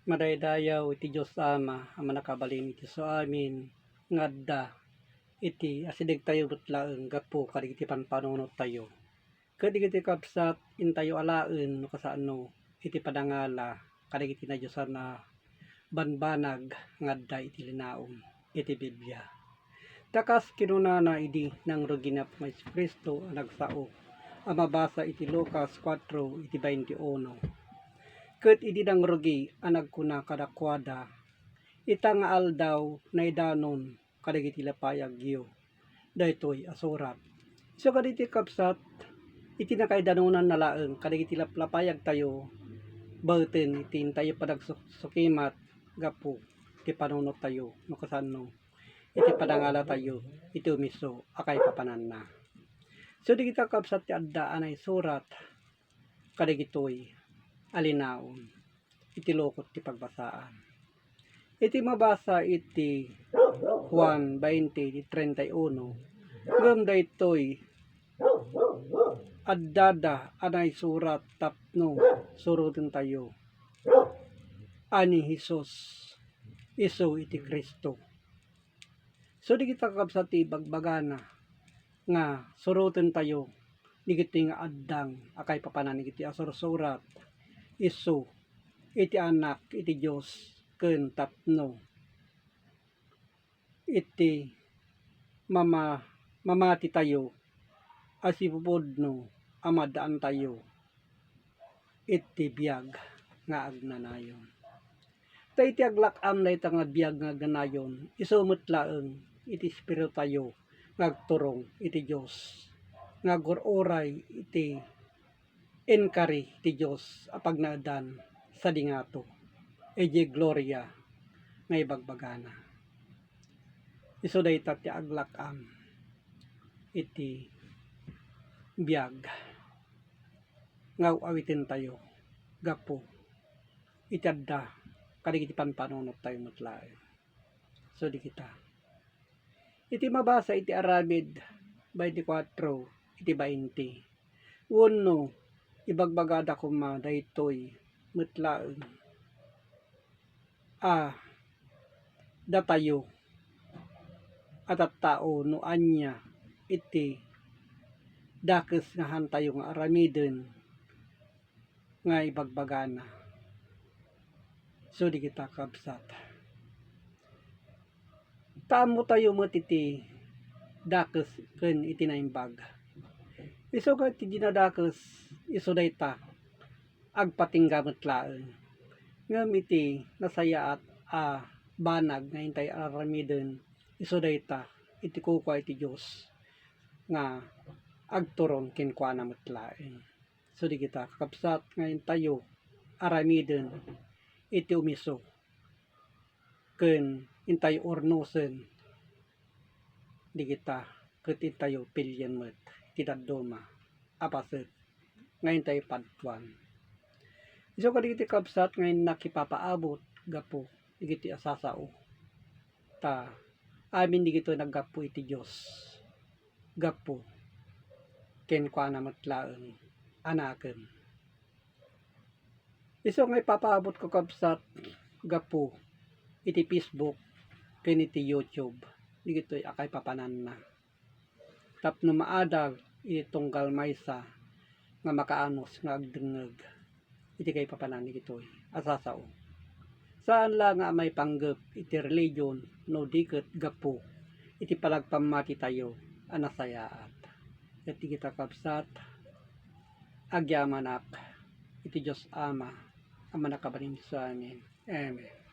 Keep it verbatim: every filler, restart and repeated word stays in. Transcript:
Madaydayaw iti Dios Ama a mannakabalin iti suamin nga adda iti asidegtayo met laeng gapu kadagiti pampanunottayo. Ket dagiti kabsat, intayo alaen no kasano iti panangala kadagiti nadiosan a bambanag nga adda iti linaon iti Biblia. Ta kas kinunana idi nangrugi ni Apo nga Jesu-Cristo a nagsao a mabasa iti Lucas kuatro iti baintiuno. Ket idi nangrugi a nagkuna kadakuada, "Ita nga aldaw naidanon kadagiti lapayagyo daytoy a surat." Isu kadagiti kabsat, iti nakaidanonanna laeng kadagiti laplapayagtayo, baeten iti intayo panagsukimat gapu ti panunottayo no kasano iti panangalatayo iti umiso a kaipapananna. So, dagita kabsat ti adda a naisurat kadagitoy a linaon iti lukot ti pagbasaan. Iti mabasa iti Juan twenty, treinta y uno, ngem daytoy addada a naisurat tapno surotentayo a ni Jesus isu iti Cristo. So, dagita kakabsat ti ibagbagana nga surotentayo dagiti nga addang a kaipapanan dagiti a sursurat isu iti Anak iti Dios ken tapno iti mama-, mamatitayo a sipupudno a maddaantayo iti biag nga agnanayon. Ta iti aglak-am dayta nga biag nga agnanayon, isu met laeng iti espiritutayo nga agturong iti Dios, nga agur-uray iti inkari ti Dios a pagnaedan sadi ngato idiay gloria nga ibagbagana. Isu dayta ti aglak-am iti biag nga aw-awitentayo gapu iti adda kadagiti pampanunottayo met laeng. So, dagita. Iti mabasa iti Aramid twenty-four iti twenty, wenno ibagbagada koma daytoy met laeng a datayo a tattao no ania iti dakes nga haantayo nga aramiden nga ibagbagana. So, dagita kabsat. Ta ammotayo met iti dakes ken iti naimbag. Isu ket ti dinadakes, isu dayta, agpatingga met laeng. Ngem iti nasayaat a banag nga intay aramiden, isu dayta, iti kukua iti Dios nga agturong kenkuana met laeng. So, dagita, kakabsat, nga intayo aramiden iti umiso ken intayo urnosen dagita ket intayo pilien met iti dadduma a paset nga intayo padtuan. Isu kadagiti kabsat nga innakipapaabut gapu dagiti a sasao. Ta amin dagitoy naggapu iti Dios, gapu kenkuana met laeng a nakem. Isu nga ipapaabutko, kabsat, gapu iti Facebook ken iti YouTube, dagitoy a kaipapananna. Tapno maadal iti tunggal maysa nga makaanus nga agdengngeg iti kaipapanan dagitoy a sasao. Saan la nga maipanggep iti religion no di ket gapu iti panagpammatitayo a nasayaat. Ket dagita, kabsat, agyamanak iti Dios Ama a mannakabalin iti suamin. Amen.